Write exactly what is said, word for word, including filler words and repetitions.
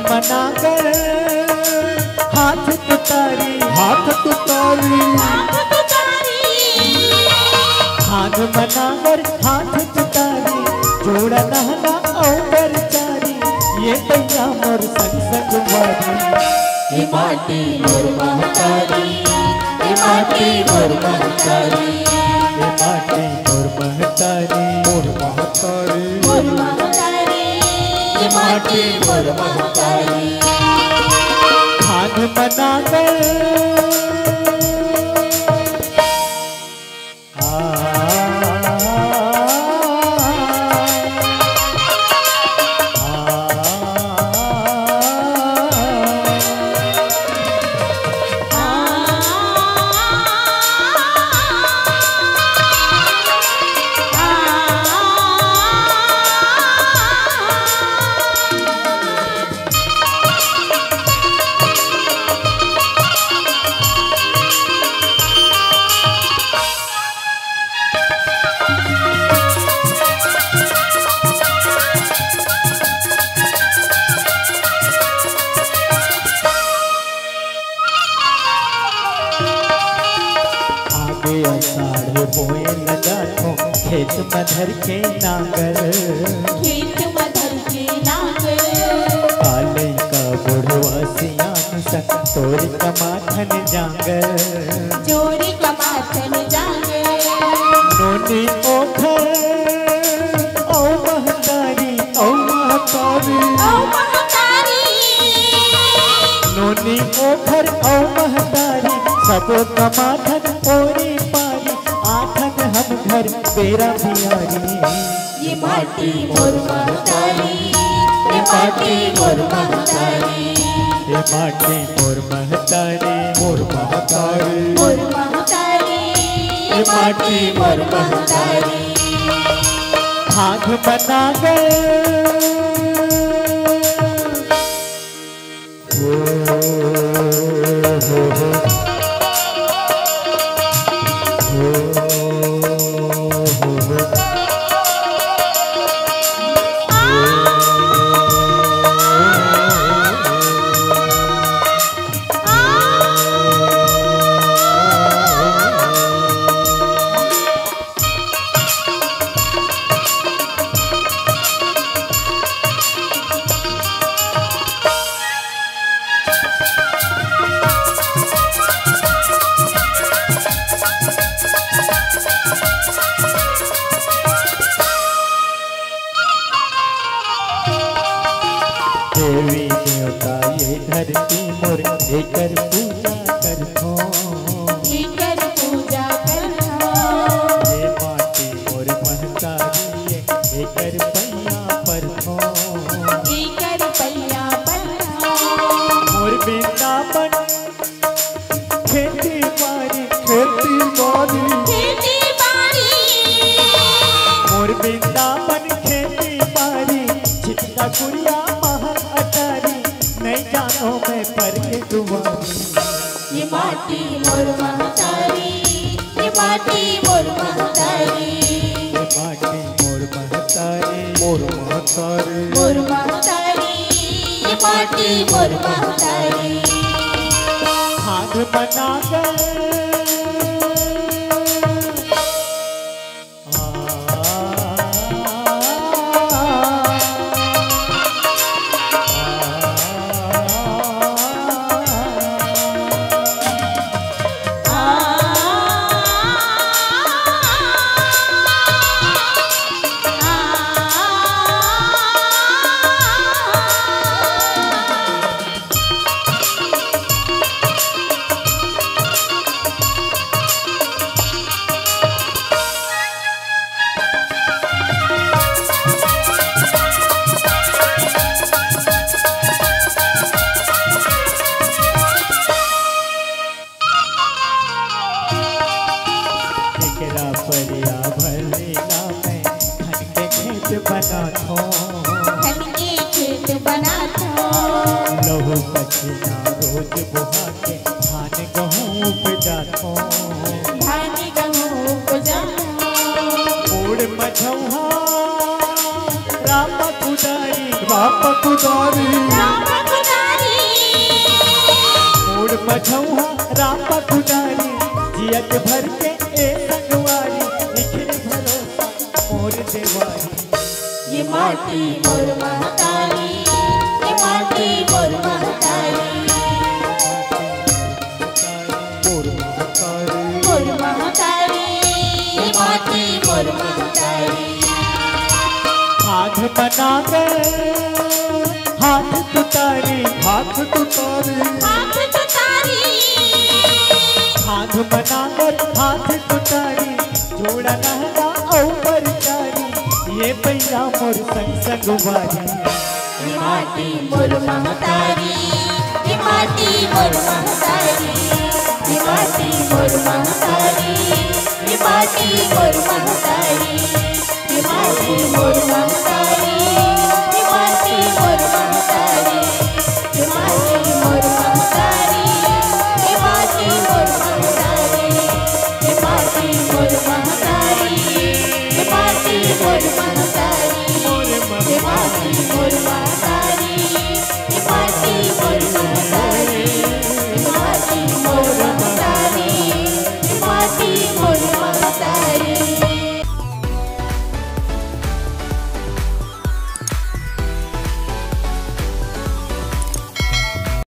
मनागर हाथ तुतारी, हाथ तुतारी। हाथ मनागर हाथ तुतारी, जोड़ा नहना अउ बरचारी, ये भैया मोर संग संग मारी। ए माटी मोर महतारी, ए माटी मोर महतारी, ए माटी मोर महतारी, मोर महतारी, मोर महतारी, ए माटी मोर महतारी। हाथ मनागर आगे आषाढ़ बोए लगाथों, खेत म धर के नांगर। खेत म धर के नांगर। काले का बुढ़वा सियान संग, तोरी कमाथन जांगर। जोरी कमाथन जांगर। नोनी ओखर अउ महतारी, अउ महतारी। अउ महतारी। नोनी ओखर अउ महतारी, सबो कमाथन ओरी पारी, आथन हम घर बेरा बियारी। ये माटी मोर महतारी, ये माटी मोर महतारी। ये माटी मोर महतारी, मोर महतारी। मोर महतारी, ये माटी मोर महतारी। हाथ बना गए। देवी देवता ये धरती मोर, एकर पूजा करथों। एकर पूजा करथों। ये माटी मोर महतारी ये, एकर पैया परथों। एकर पैया परथों। मोर वृंदावन खेती बारी, खेती बारी। खेती बारी। मोर वृंदावन खेती बारी, छिटका कुरिया महल अटारी, नहीं जानो मैं पर के दुआरी। ये माटी मोर महतारी, ये माटी मोर महतारी। ये माटी मोर महतारी, मोर महतारी। मोर महतारी, ये माटी मोर महतारी। हाथ बना गए। एकरा परिया भर लेला मैं, धन के खेत बनाथों। धन के खेत बनाथों। लहू पसीना रोज बोहा के, धान गहूँ उपजाथों। धान गहूँ उपजाथों। ओड़ मझौहा रापा कुदारी। रापा कुदारी। रापा पछौहा रापा कुदारी, जियत भर के ए संगवारी, निखिल भरोसा मोर देवारी। ये माटी मोर महतारी, ये माटी मोर महतारी, मोर महतारी, मोर महतारी, ये माटी मोर महतारी। हाथ बनाकर हाथ तुतारी, हाथ तुतारी, हाथ तुतारी। हाथ बनाकर हाथ तुतारी, जोड़ा नहला अउ परचारी, ये पैया मोर संग संगवारी। ये माटी मोर महतारी, ये माटी मोर महतारी, ये माटी मोर महतारी, ये माटी मोर महतारी।